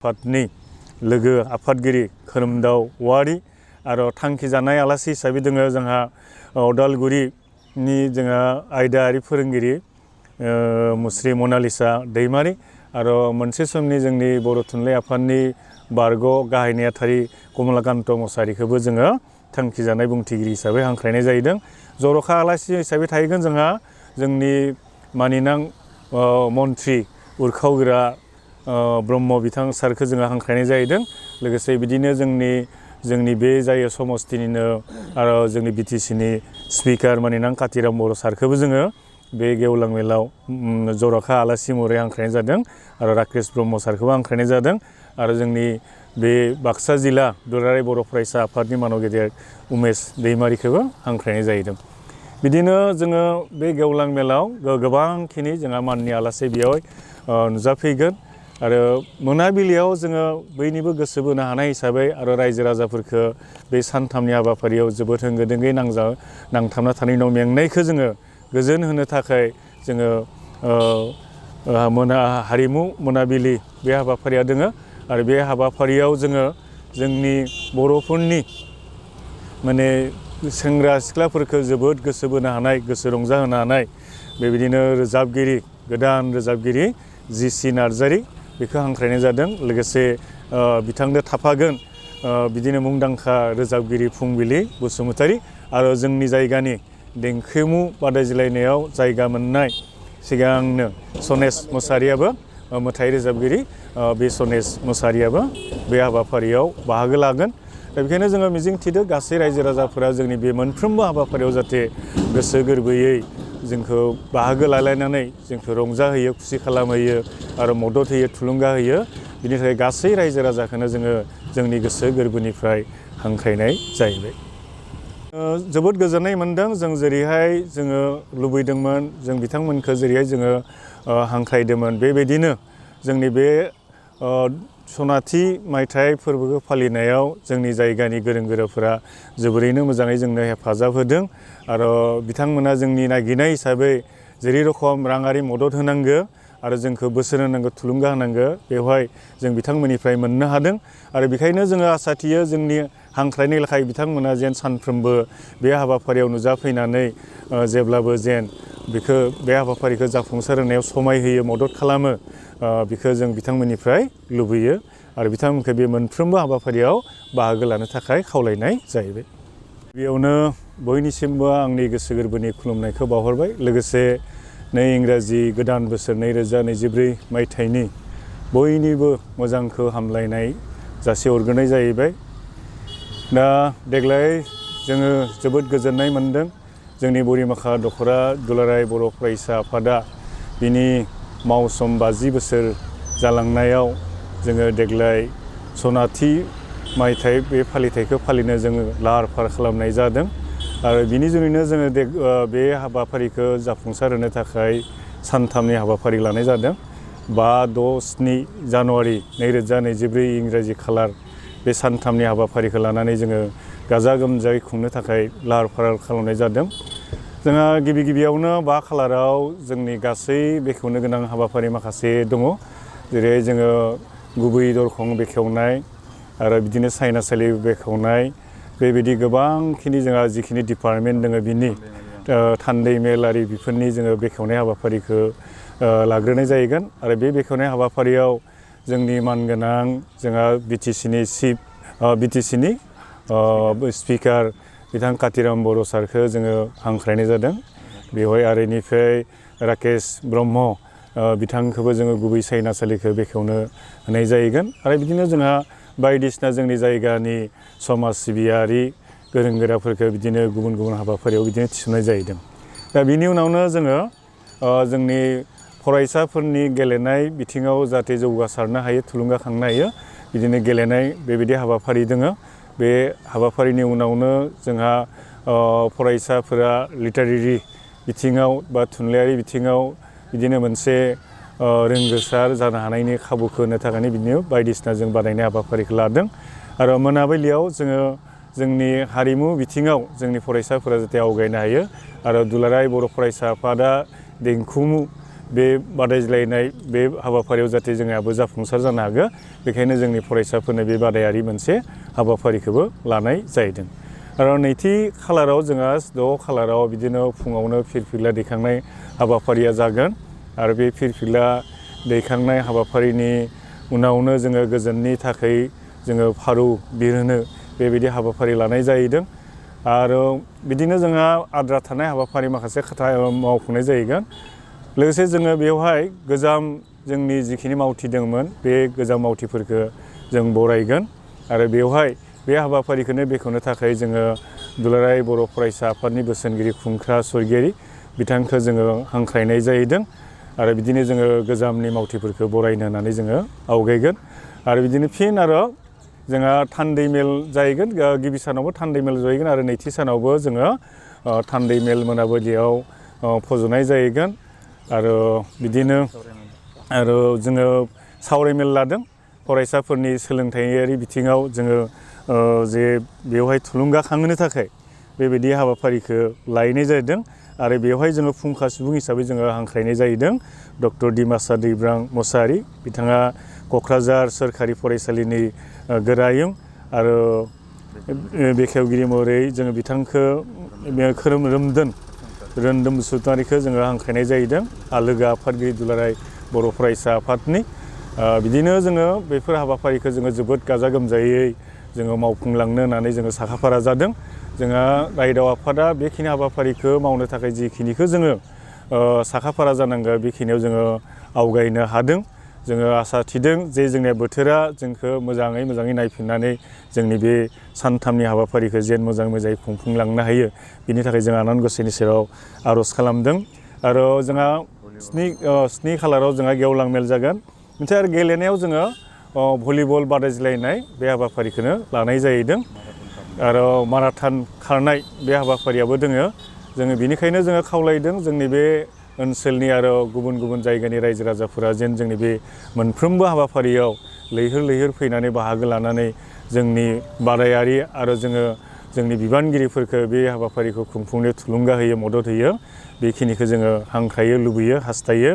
आफादनि लोगो आफादगिरि खोरोमदाव औवारि आरो थांखि जानाय आलासि हिसाबै दङ जोंहा उदालगुरिनि जोंहा आयदायारि फोरोंगिरि मुस्रि मनालिसा दैमारि आरो मोनसे समनि जोंनि बर' थुनलाइ आफादनि बारग' गाहाय नेहाथारि कमलाकान्त मसाहारिखौबो जोङो थांखि जानाय बुंथिगिरि हिसाबै हांख्रायनाय जाहैदों। जर'खा आलासि हिसाबै थाहैगोन जोंहा जोंनि मानिनां मन्त्रि उरखावग्रा ब्रह्म बिथां सारखौ जोङो हांख्रायनाय जाहैदों। लोगोसे बिदिनो जोंनि बे जाय समस्तिनिनो आरो जोंनि बिटिसिनि स्पिकार मानिनां कातिराम बर' सारखौबो जोङो बे गेवलां मेलाव जर'खा आलासि महरै हांख्रायनाय जादों आरो राकेश ब्रह्म सारखौबो हांख्रायनाय जादों आरो जोंनि बे बाक्सा जिल्ला दुलाराय बर' फरायसा आफादनि मानाव गेदेर उमेश दैमारिखौबो हांख्रायनाय जाहैदों। बिदिनो जोङो बे गेवलां मेलाव गोबांखिनि जोंहा माननि आलासि बेयाव नुजाफैगोन आरो मोनाबिलियाव जोङो बयनिबो गोसो बोनो हानाय हिसाबै आरो रायजो राजाफोरखौ बे सानथामनि हाबाफारियाव जोबोद होंगो दोंगोयै नांथाबना थानायनि उनाव मेंनायखौ जोङो गोजोन होनो थाखाय जोङो हारिमु मोनाबिलि बे हाबाफारिया दोङो आरो बे हाबाफारियाव जोङो जोंनि बर'फोरनि माने सेंग्रा सिख्लाफोरखौ जोबोद गोसो बोनो हानाय गोसो रंजाहोनो हानाय बेबायदिनो रोजाबगिरि गोदान रोजाबगिरि जिसि नार्जारि बेखौ हांख्रायनाय जादों। लोगोसे बिथांजों थाफागोन बिदिनो मुंदांखा रोजाबगिरि फुंबिलि बसुमतारी आरो जोंनि जायगानि देंखोमु बादायज्लायनायाव जायगा मोननाय सिगांनो सनेस मोसाहारियाबो मेथाइ रोजाबगिरि बे सनेस मोसाहारियाबो बे हाबाफारियाव बाहागो लागोन। दा बेखायनो जोङो मिजिंथिदों गासै रायजो राजाफोरा जोंनि बे मोनफ्रोमबो हाबाफारियाव जाहाथे गोसो गोरबोयै जोंखौ बाहागो लालायनानै जोंखौ रंजाहोयो खुसि खालामहोयो आरो मदद होयो थुलुंगा होयो। बिनि थाखाय गासै रायजो राजाखौनो जोङो जोंनि गोसो गोरबोनिफ्राय हांख्रायनाय जाहैबाय। जोबोद गोजोननाय मोनदों जों जेरैहाय जोङो लुबैदोंमोन जों बिथांमोनखौ जेरैहाय जोङो हांख्रायदोंमोन बेबायदिनो जोंनि बे सनाथि मायथाइ फोरबोखौ फालिनायाव जोंनि जायगानि गोरों गोराफोरा जोबोरैनो मोजाङै जोंनो हेफाजाब होदों आरो बिथांमोना जोंनि नागिरनाय हिसाबै जेरै रखम राङारि मदद होनांगौ आरो जोंखौ बोसोन होनांगौ थुलुंगा होनांगौ बेवहाय जों बिथांमोननिफ्राय मोननो हादों आरो बेखायनो जोङो आसा थियो जोंनि हांख्रायनाय लेखायै बिथांमोना जेन सानफ्रोमबो बे हाबाफारियाव नुजाफैनानै जेब्लाबो जेन बे हाबाफारिखौ जाफुंसार होनायाव समाय होयो मदद खालामो बेखौ जों बिथांमोननिफ्राय लुबैयो आरो बिथांमोनखौ बे मोनफ्रोमबो हाबाफारियाव बाहागो लानो थाखाय खावलायनाय जाहैबाय। बेयावनो बयनिसिमबो आंनि गोसो गोरबोनि खुलुमनायखौ बावहरबाय। लोगोसे नै इंराजि गोदान बोसोर 2024 मायथाइनि बयनिबो मोजांखौ हामलायनाय जासिहरग्रोनाय जाहैबाय। दा देग्लाय जोङो जोबोद गोजोननाय मोनदों जोंनि बरिमाखा दख'रा दुलाराय बर' फरायसा आफादा बिनि मावसोम 50 बोसोर जालांनायाव जोङो देग्लाय सनाथि मायथाइ बे फालिथायखौ फालिनो जोङो लाहार फाहार खालामनाय जादों आरो बिनि जुनैनो जोङो बे हाबाफारिखौ जाफुंसार होनो थाखाय सानथामनि हाबाफारि लानाय जादों। 5, 6, 7 जानुवारि 2024 इंराजि खालार बे सानथामनि हाबाफारिखौ लानानै जोङो गाजा गोमजायै खुंनो थाखाय लाहार फाहार खालामनाय जादों। जोंहा गिबियावनो 5 खालाराव जोंनि गासै बेखेवनो गोनां हाबाफारि माखासे दङ। जेरै जोङो गुबै दरखं बेखेवनाय आरो बिदिनो सायनासालि बेखेवनाय बेबायदि गोबांखिनि जोंहा जिखिनि डिपार्टमेन्ट दङ बिनि थान्दै मेलारि बेफोरनि जोङो बेखेवनाय हाबाफारिखौ लाग्रोनाय जाहैगोन आरो बे बेखेवनाय हाबाफारियाव जोंनि मानगोनां जोंहा बिटिसिनि स्पिकार बिथां कातिराम बर' सारखौ जोङो हांख्रायनाय जादों। बेवहाय आरो इनिफ्राय राकेश ब्रह्म बिथांखौबो जोङो गुबै सायनासालिखौ बेखेवनो होनाय जाहैगोन आरो बिदिनो जोंहा बायदिसिना जोंनि जायगानि समाज सिबियारि गोरों गोराफोरखौ बिदिनो गुबुन गुबुन हाबाफारियाव बिदिनो थिसननाय जाहैदों। दा बिनि उनावनो जोङो जोंनि फरायसाफोरनि गेलेनाय बिथिङाव जाहाथे जौगासारनो हायो थुलुंगाखांनो हायो बिदिनो गेलेनाय बेबायदि हाबाफारि दोङो। बे हाबाफारिनि उनावनो जोंहा फरायसाफोरा लिटारेरि बिथिङाव बा थुनलाइयारि बिथिङाव बिदिनो मोनसे रोंगोसार जानो हानायनि खाबुखौ होनो थाखायनो बिदिनो बायदिसिना जों बादायनाय हाबाफारिखौ लादों आरो मोनाबिलियाव जोङो जोंनि हारिमु बिथिङाव जोंनि फरायसाफोरा जाहाथे आवगायनो हायो आरो दुलाराय बर' फरायसा आफादा देंखोमु बे बादायज्लायनाय बे हाबाफारियाव जाहाथे जोंहाबो जाफुंसार जानो हागो बेखायनो जोंनि फरायसाफोरनो बे बादायारि मोनसे हाबाफारिखौबो लानाय जाहैदों आरो नैथि खालाराव जोंहा 6 खालाराव बिदिनो फुङावनो फिरफिला दैखांनाय हाबाफारिया जागोन आरो बे फिरफिला दैखांनाय हाबाफारिनि उनावनो जोङो गोजोननि थाखाय जोङो फारौ बिरहोनो बेबायदि हाबाफारि लानाय जाहैदों आरो बिदिनो जोंहा आद्रा थानाय हाबाफारि माखासे खोथा मावफुंनाय जाहैगोन लोगोसे जोङो बेवहाय गोजाम जोंनि जिखिनि मावथि दंमोन बे गोजाम मावथिफोरखौ जों बरायगोन आरो बेवहाय बे हाबाफारिखौनो बेखेवनो थाखाय जोङो दुलाराय बर' फरायसा आफादनि बोसोनगिरि खुंख्रा स्वरगियारि बिथांखौ जोङो हांख्रायनाय जाहैदों आरो बिदिनो जोङो गोजामनि मावथिफोरखौ बरायनो होननानै जोङो आवगायगोन आरो बिदिनो फिन आरो जोंहा थान्दै मेल जाहैगोन गिबि सानावबो थान्दै मेल जाहैगोन आरो नैथि सानावबो जोङो थान्दै मेल मोनाबिलियाव फज'नाय जाहैगोन आरो बिदिनो आरो जोङो सावरायमेल लादों फरायसाफोरनि सोलोंथायारि बिथिङाव जोङो जे बेवहाय थुलुंगाखांहोनो थाखाय बेबायदि हाबाफारिखौ लायनाय जादों आरो बेवहाय जोङो फुंखा सुबुं हिसाबै जोङो हांख्रायनाय जाहैदों डक्टर दिमासा दैब्रां मोसाहारि बिथाङा क'क्राझार सोरखारि फरायसालिनि गोरायुं आरो बेखेवगिरि महरै जोङो बिथांखौ रोन्दोम बसुमतारीखौ जोङो हांख्रायनाय जाहैदों आलोगो आफादगिरि दुलाराय बर' फरायसा आफादनि बिदिनो जोङो बेफोर हाबाफारिखौ जोङो जोबोद गाजा गोमजायै जोङो मावफुंलांनो होननानै जोङो साखाफारा जादों जोंहा रायदाव आफादा बेखिनि हाबाफारिखौ मावनो थाखाय जिखिनिखौ जोङो साखाफारा जानांगौ बेखिनियाव जोङो आवगायनो हादों जोङो आसा थिदों जे जोंनि बोथोरा जोंखौ मोजाङै नायफिननानै जोंनि बे सानथामनि हाबाफारिखौ जेन मोजाङै खुंफुंलांनो हायो बिनि थाखाय जों आनान गसाइनि सेराव आर'ज खालामदों आरो जोंहा 7 खालाराव जोंहा गेवलां मेल जागोन ओमफ्राय आरो गेलेनायाव जोङो भलिबल बादायज्लायनाय बे हाबाफारिखौनो लानाय जाहैदों आरो माराथन खारनाय बे हाबाफारियाबो दोङो जोङो बेनिखायनो जोङो खावलायदों जोंनि बे ओनसोलनि आरो गुबुन रायजोनि रायजो राजाफोरा जेन जोंनि बे मोनफ्रोमबो हाबाफारियाव लैहोर फैनानै बाहागो लानानै जोंनि बादायारि आरो जोंनि बिबानगिरिफोरखौ बे हाबाफारिखौ खुंफुंनो थुलुंगा होयो मदद होयो बेखिनिखौ जोङो हांख्रायो लुबैयो हास्थायो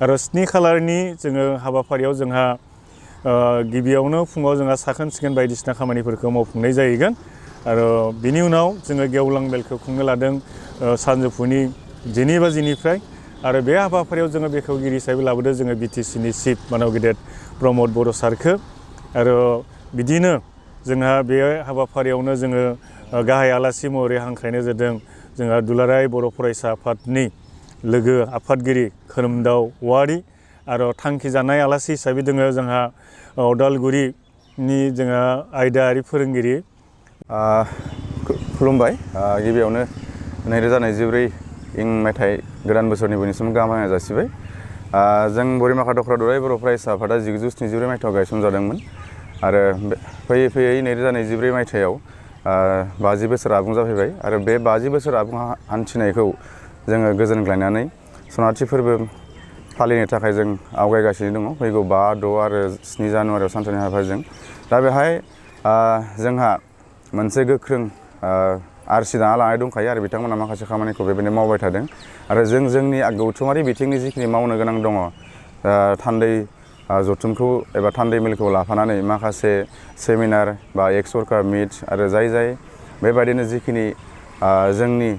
आरो 7 खालारनि जोङो हाबाफारियाव जोंहा गिबियावनो फुङाव जोंहा साखोन सिखोन बायदिसिना खामानिफोरखौ मावफुंनाय जाहैगोन आरो बिनि उनाव जोङो गेवलां मेलखौ खुंनो लादों सानजौफुनि 12 बाजिनिफ्राय आरो बे हाबाफारियाव जोङो बेखेवगिरि हिसाबै लाबोदों जोङो बिटिसिनि चिफ मानव गेदेर प्रमद बर' सारखौ आरो बिदिनो जोंहा बे हाबाफारियावनो जोङो गाहाय आलासि महरै हांख्रायनाय जादों जोंहा दुलाराय बर' फरायसा आफादनि लोगो आफादगिरि खोरोमदाव औवारि आरो थांखि जानाय आलासि हिसाबै दोङो जोंहा अदालगुरिनि जोंहा आयदायारि फोरोंगिरि खुलुमबाय गिबियावनो 2024 मायथाइ गोदान बोसोरनि बयनिसिम गाहाम हामलायनाय जासिबाय जों बोरिमाखा दख्रा दुलाराय बर' फरायसा आफादा 1974 मायथाइयाव गायसनजादोंमोन आरो फैयै 2024 मायथाइयाव 50 बोसोर आबुं जाफैबाय आरो बे 50 बोसोर आबुं हान्थिनायखौ जोङो गोजोनग्लायनानै सनाथि फोरबो फालिनो थाखाय जों आवगायगासिनो दङ फैगौ 5, 6 आरो 7 जानुवारियाव सानथामनि हाबाफारिजों दा बेहाय जोंहा मोनसे गोख्रों आरसि दाना लानाय दंखायो आरो बिथांमोना माखासे खामानिखौ बेबायदिनो मावबाय थादों आरो जोंनि गौथुमारि बिथिंनि जिखिनि मावनो गोनां दङ थान्दै जथुमखौ एबा थान्दै मेलखौ लाफानानै माखासे सेमिनार बा एक्स वर्कार मिट आरो जाय बेबायदिनो जिखिनि जोंनि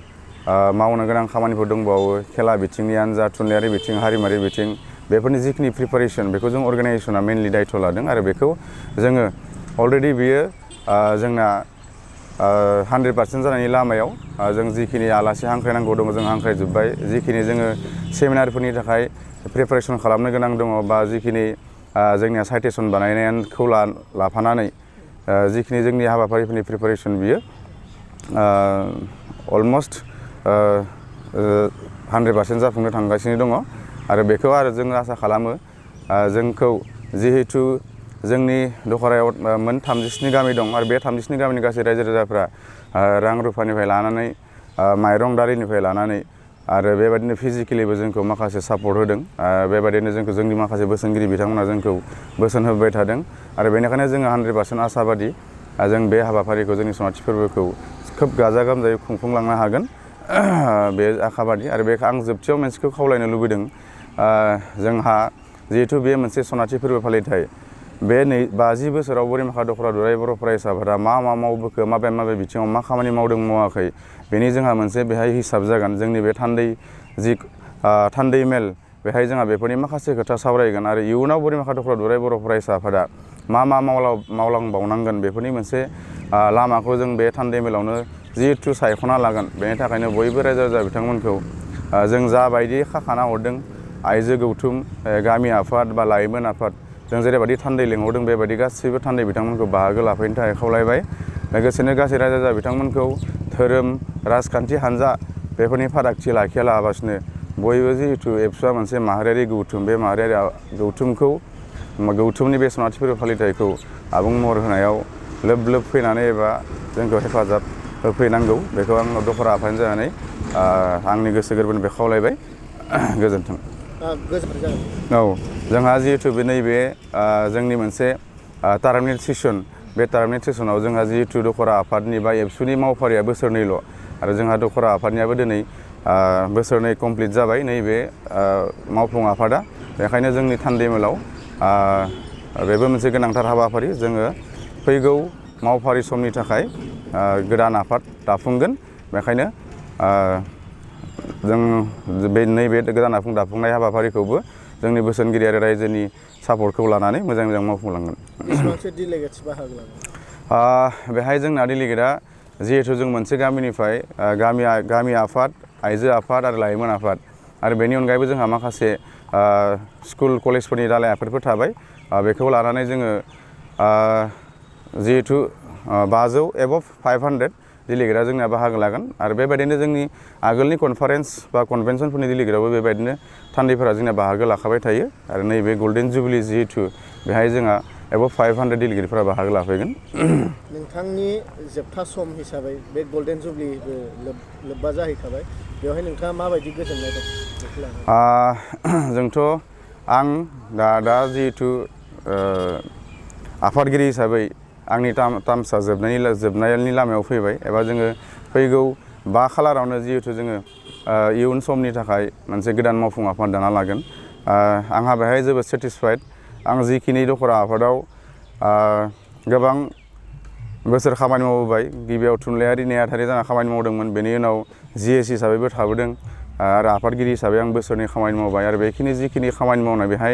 मावनो गोनां खामानिफोर दंबावो खेला बिथिंनियानो जा थुनलाइयारि बिथिं हारिमुआरि बिथिं बेफोरनि जिखिनि प्रिपारेसन बेखौ जों अर्गानाइजेसना मेनलि दायथ' लादों आरो बेखौ जोङो अलरेडि बियो जोंना 100% जानायनि लामायाव जों जिखिनि आलासि हांख्रायनांगौ दङ जों हांख्रायजोब्बाय जिखिनि जोङो सेमिनारफोरनि थाखाय प्रिपारेसन खालामनो गोनां दङ बा जिखिनि जोंनिया साइटेसन बानायनायखौ लाफानानै जिखिनि जोंनि हाबाफारिफोरनि प्रिपारेसन बियो अलमस्ट 100% जाफुंनो थांगासिनो दङ आरो बेखौ आरो जों आसा खालामो जोंखौ जिहेतु जोंनि दखरायाव मोन 37 गामि दं आरो बे 37 गामिनि गासै रायजो राजाफ्रा रां रुफानिफ्राय लानानै माइरं दारिनिफ्राय लानानै आरो बेबायदिनो फिजिकेलिबो जोंखौ माखासे सापर्ट होदों बेबायदिनो जोंखौ जोंनि माखासे बोसोनगिरि बिथांमोना जोंखौ बोसोन होबाय थादों आरो बेनिखायनो जोङो 100% आसाबादि जों बे हाबाफारिखौ जोंनि सनाथि फोरबोखौ खोब गाजा गोमजायै खुंफुंलांनो हागोन बे आखाबादि आरो बे आं जोबथियाव मोनसेखौ खावलायनो लुबैदों जोंहा जिहेतु बे मोनसे सनाथि फोरबो फालिथाय बे 50 बोसोराव बोरिमाखा दख'रा दुलाराय बर' फरायसाफोरा मा मावबोखो माबे बिथिङाव मा खामानि मावदों मावाखै बेनि जोंहा मोनसे बेहाय हिसाब जागोन जोंनि बे थान्दै मेल बेहाय जोंहा बेफोरनि माखासे खोथा सावरायगोन आरो इयुनाव बोरिमाखा दख'रा दुलाराय बर' फरायसाफोरा मा मावलांबावनांगोन बेफोरनि मोनसे लामाखौ जों बे थान्दै मेलावनो जिहेतु सायख'ना लागोन बेनि थाखायनो बयबो रायजो राजा बिथांमोनखौ जों जाबायदि खाखाना हरदों आइजो गौथुम गामि आफाद बा लाइमोन आफाद जों जेरैबायदि थान्दै लिंहरदों बेबायदि गासैबो थान्दै बिथांमोनखौ बाहागो लाफैनो थाखाय खावलायबाय लोगोसेनो गासै रायजो राजा बिथांमोनखौ धोरोम राजखान्थि हान्जा बेफोरनि फारागथि लाखियालाबासिनो बयबो जिहेतु एबसुआ मोनसे माहारियारि गौथुम बे माहारियारि गौथुमनि बे सनाथि फोरबो फालिथायखौ आबुं महर होनायाव लोब फैनानै एबा जोंखौ हेफाजाब होफैनांगौ बेखौ आं दख'रा आफादनि जानानै आंनि गोसो गोरबोनिफ्राय खावलायबाय गोजोन्थों औ जोंहा जिहेतु बे नैबे जोंनि मोनसे टार्मिनेट सेसन बे टार्मिनेट सेसनाव जोंहा जिहेतु दख'रा आफादनि बा एबसुनि मावफारिया बोसोरनैल' आरो जोंहा दख'रा आफादनियाबो दिनै बोसोरनै कमप्लिट जाबाय नैबे मावफुं आफादा बेखायनो जोंनि थान्दै मेलाव बेबो मोनसे गोनांथार हाबाफारि जोङो फैगौ मावफारि समनि थाखाय गोदान आफाद दाफुंगोन बेखायनो जों बे नैबे गोदान आफाद दाफुंनाय हाबाफारिखौबो जोंनि बोसोनगिरि आरो रायजोनि सापर्टखौ लानानै मोजां मावफुंलांगोन बेसेबांसो डेलिगेट्स बाहागो लागोन बेहाय जोंना डेलिगेटआ जिहेतु जों मोनसे गामिनिफ्राय गामि आफाद आइजो आफाद आरो लाइमोन आफाद आरो बेनि अनगायैबो जोंहा माखासे स्कुल कलेजफोरनि दालाइ आफादफोर थाबाय बेखौ लानानै जोङो जिहेतु 500 एबभ 500 डेलिगेटआ जोंना बाहागो लागोन आरो बेबायदिनो जोंनि आगोलनि कनफारेन्स बा कनभेनसनफोरनि डेलिगेटआवबो बेबायदिनो थान्दैफोरा जोंना बाहागो लाखाबाय थायो आरो नैबे गल्डेन जुबिलि जिहेतु बेहाय जोंहा एबभ 500 डेलिगेटफोरा बाहागो लाफैगोन नोंथांनि जोबथा सम हिसाबै बे गल्डेन जुबिलिबो लोब्बा जाहैखाबाय बेवहाय नोंथाङा माबायदि गोजोननाय दं जोंथ' आं दा जिहेतु आफादगिरि हिसाबै आंनि टार्मसा जोबनायनि लामायाव फैबाय एबा जोङो फैगौ 5 खालारावनो जिहेतु जोङो इयुन समनि थाखाय मोनसे गोदान मावफुं आफाद दाना लागोन आंहा बेहाय जोबोद सेटिसफाइड आं जिखिनि दख'रा आफादाव गोबां बोसोर खामानि मावबोबाय गिबियाव थुनलाइयारि नेहाथारि जाना खामानि मावदोंमोन बेनि उनाव GS हिसाबैबो थाबोदों आरो आफादगिरि हिसाबै आं बोसोरनै खामानि मावबाय आरो जिखिनि खामानि मावनाय बेहाय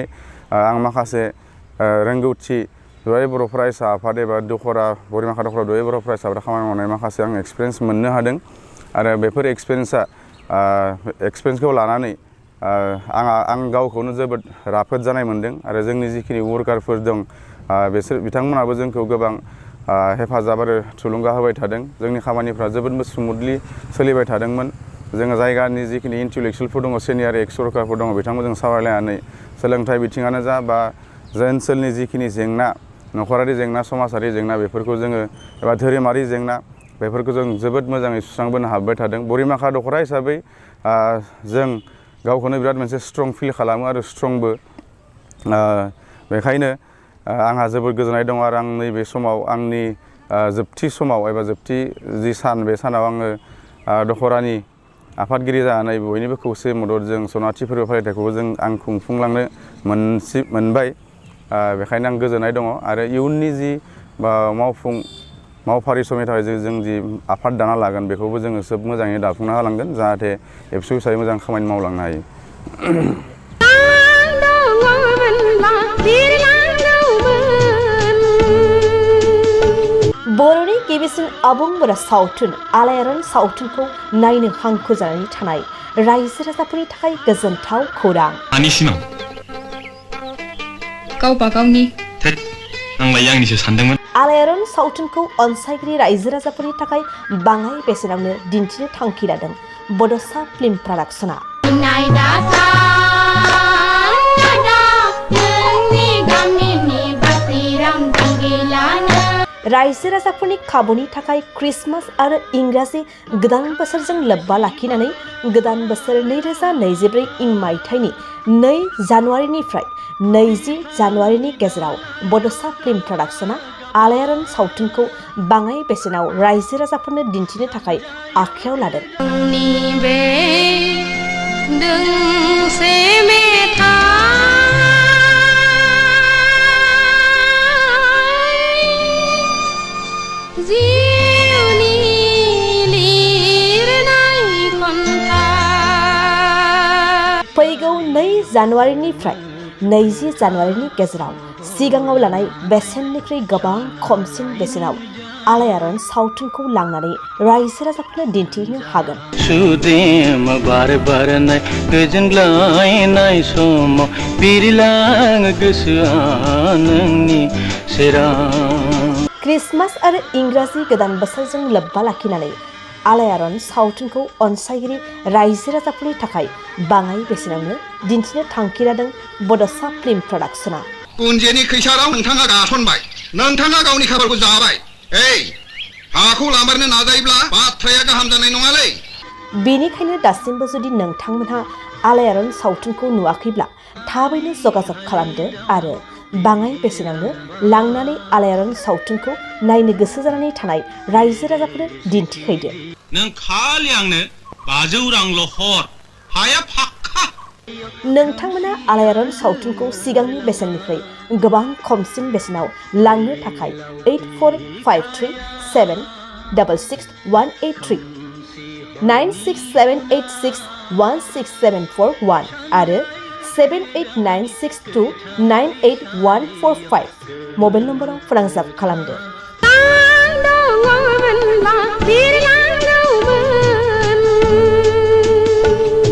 आं माखासे रोंगौथि दुलाराय बर' फरायसा आफाद एबा बोरिमाखा दख'रा दुलाराय बर' फरायसाफोरा खामानि मावनाय माखासे आं एक्सपिरियेन्स मोननो हादों आरो बेफोर एक्सपिरियेन्सखौ लानानै आं गावखौनो जोबोद राफोद जानाय मोनदों आरो जोंनि जिखिनि वर्कारफोर दं बिथांमोनाबो जोंखौ गोबां हेफाजाब आरो थुलुंगा होबाय थादों जोंनि खामानिफ्रा जोबोद स्मुथलि सोलिबाय थादोंमोन जोङो जायगानि जिखिनि इन्टेलेक्सुयेलफोर दङ सिनियर एक्स वर्कारफोर दङ बिथांमोनजों सावरायलायनानै सोलोंथाइ बिथिङानो जा बा ओनसोलनि जिखिनि जेंना नखरारि जेंना समाजारि जेंना बेफोरखौ जोङो एबा धोरोमारि जेंना बेफोरखौ जों जोबोद मोजाङै सुस्रांबोनो हाबाय थादों बोरिमाखा दख'रा हिसाबै जों गावखौनो बिराद मोनसे स्ट्रं फिल खालामो आरो स्ट्रंबो बेखायनो आंहा जोबोद गोजोननाय दं आरो आं नैबे समाव आंनि जोबथि समाव एबा जोबथि जि सान बे सानाव आङो दख'रानि आफादगिरि जानानै बयनिबो खौसे मददजों सनाथि फोरबो फालिथायखौबो आं खुंफुंलांनो मोनबाय बेखायनो आं गोजोननाय दङ आरो इयुननि जि मावफारि समनि थाखाय जों जि आफाद दाना लागोन बेखौबो जोङो जोब मोजाङै दाफुंना होलांगोन जाहाथे एबसु हिसाबै मोजां खामानि मावलांनो हायो बर'नि गिबिसिन आबुं बर' सावथुन आलायारन सावथुनखौ नायनो हांखुर जानानै थानाय रायजो राजाफोरनि थाखाय गोजोनथाव खौरां गावबा गावनि आंलाय आंनिसो सानदोंमोन आलायारन सावथुनखौ अनसायगिरि रायजो राजाफोरनि थाखाय बाङाय बेसेनावनो दिन्थिनो थांखि लादों बड'सा फिल्म प्रडाक्शना रायजो राजाफोरनि खाबुनि थाखाय क्रिसमास आरो इंराजि गोदान बोसोरजों लोब्बा लाखिनानै गोदान बोसोर 2024 इं मायथाइनि 2 जानुवारिनिफ्राय 20 जानुवारिनि गेजेराव बड'सा फिल्म प्रडाक्शना आलायारन सावथुनखौ बाङाय बेसेनाव रायजो राजाफोरनो दिन्थिनो थाखाय आखायाव लादों जानुवारिनिफ्राय 20 जानुवारिनि गेजेराव सिगाङाव लानाय बेसेननिख्रुइ गोबां खमसिन बेसेनाव आलायारन सावथुनखौ लांनानै रायजो राजाफोरनो दिन्थिनो हागोन। सुदेम बार बारनाय गोजोनग्लायनाय समाव बिरलाङो गोसोआ नोंनि सेराव। क्रिसमास आरो इंराजि गोदान बोसोरजों लोब्बा लाखिनानै आलायारन सावथुनखौ अनसायगिरि रायजो राजाफोरनि थाखाय बाङाय बेसेनावनो दिन्थिनो थांखि लादों बड'सा फिल्म प्रडाक्शना। कुन्जेनि खैसाराव नोंथाङा गासनबाय, नोंथाङा गावनि खाफालखौ जाबाय। हाखौ लामारनो नाजायोब्ला बाथ्राया गाहाम जानाय नङालै। बेनिखायनो दासिमबो जुदि नोंथांमोनहा आलायारन सावथुनखौ नुवाखैब्ला थाबैनो जगाजग खालामदो आरो बाङाय बेसेनावनो लांनानै आलायारन सावथुनखौ नायनो गोसो जानानै थानाय रायजो राजाफोरनो दिन्थिहैदो। नों खालि आंनो 500 रांल' हर, हाया फाक्का। नोंथांमोना आलायारन सावथुनखौ सिगांनि बेसेननिख्रुइ गोबां खमसिन बेसेनाव लांनो थाखाय 8453766183 9678616741 आरो 7896298145 मबाइल नम्बराव फोनांजाब खालामदो।